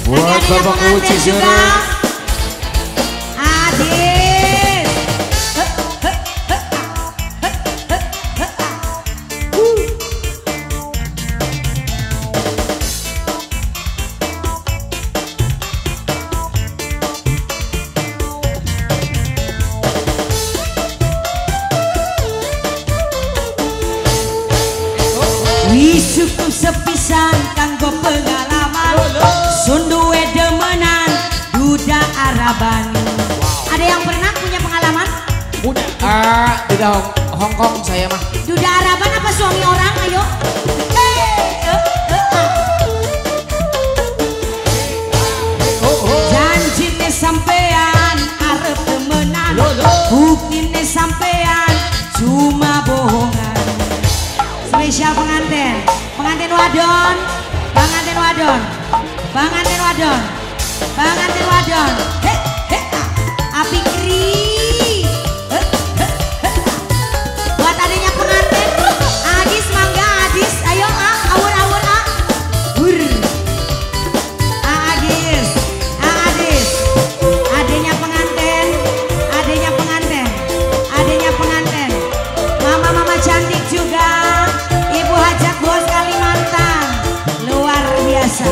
Buat Bapak Uci juga. Adis. Wisuku sepisan kanggo pengalaman, sunduwe demenan duda Araban. Ada yang pernah punya pengalaman? Duda Hong Kong saya mah. Duda Araban apa suami orang? Ayo. Janjine sampean arep temenan, buktine sampean cuma bohongan. Spesial pengantin, pengantin wadon, pengantin wadon, pengantin wadon, pengantin wadon. He he, api kri. Buat adanya pengantin, Adis mangga Adis, ayo ah, awur awur ah, hur. Adis, Adis, adanya pengantin, adanya pengantin, adanya pengantin. Mama-mama cantik juga. Ibu Hajat Bos Kalimantan, luar biasa.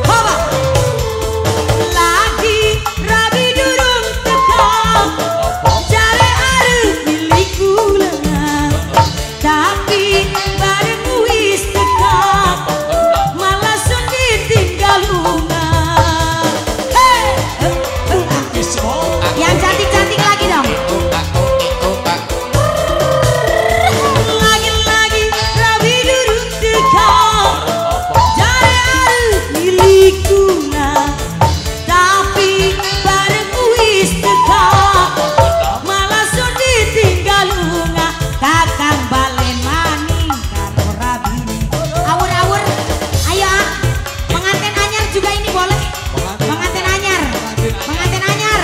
Hoba. Lagi rabi durung teka, jare arep milik kula, tapi bareng wis teka, malah sun ditinggal lunga. Hey. Yang cantik-cantik lagi dong. Tapi bareng wis teka, malah sun ditinggal lunga. Kakang balen maning karo rabine. Awur-awur, ayo ah. Pengantin anyar juga ini boleh. Pengantin anyar, pengantin anyar,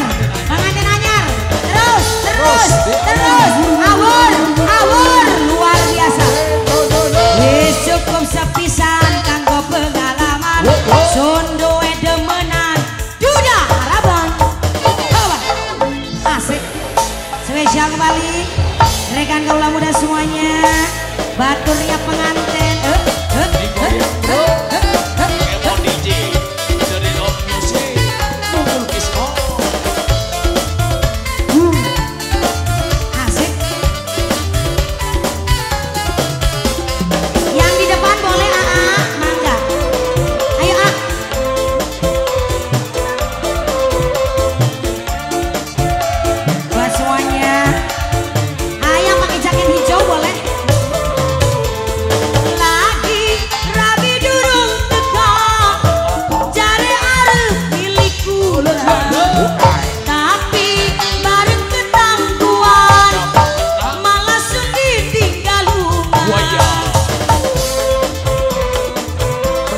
pengantin anyar. Terus, terus, terus. Awur, awur, luar biasa. Wis cukup sepisan kanggo pengalaman, sunduwe demenan duda Araban. Asik. Spesial kembali rekan kaula muda semuanya, baturnya pengantin. Asik. Yang di depan boleh AA, mangga. Ayo A. Buat semuanya. A yang pakai jaket hijau boleh. Lagi rabi durung teka, jare arep milik kula, tapi bareng ketangguhan, malah sun ditinggal lunga.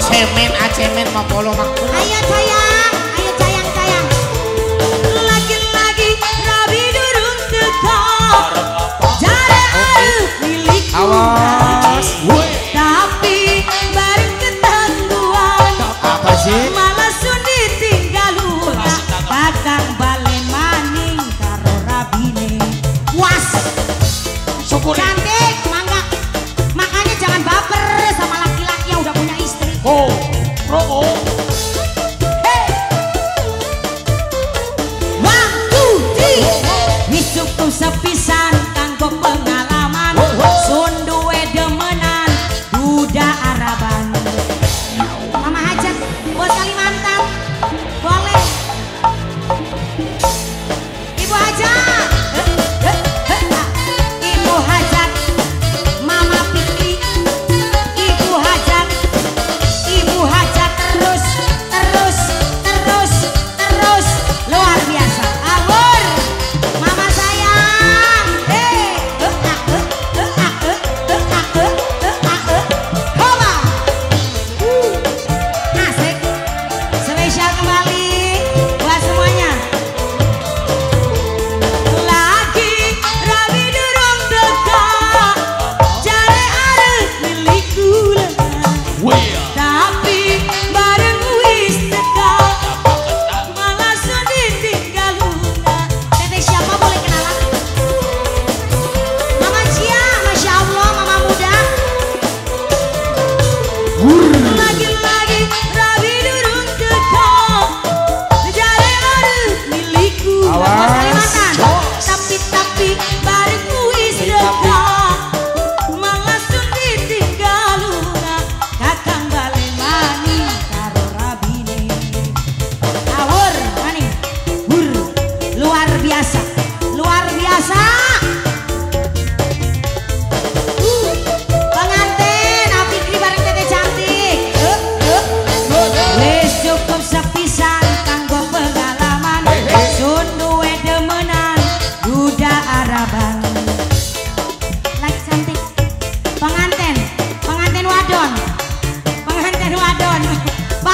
Cemen acemen mau polo mak. Ayo sayang, ayo sayang sayang. Lagi-lagi rabi durung teka, jare arep milik kula, Awas. tapi bareng ketangguhan, Apa sih? malah sun ditinggal lunga. Kakang balen maning karo rabine. Was. Cantik, mangga. Makanya jangan baper sama laki-laki yang udah punya istri. Oh, oh. Hey. 1, 2, 3. Wis cukup sepisan kanggo pengalaman, sun duwe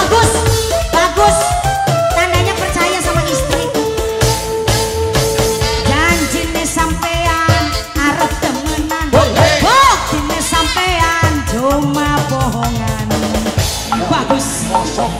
Bagus, bagus. Tandanya percaya sama istri. Janjine sampean arep temenan. Buktine sampean cuma bohongan. Bagus. Mosok.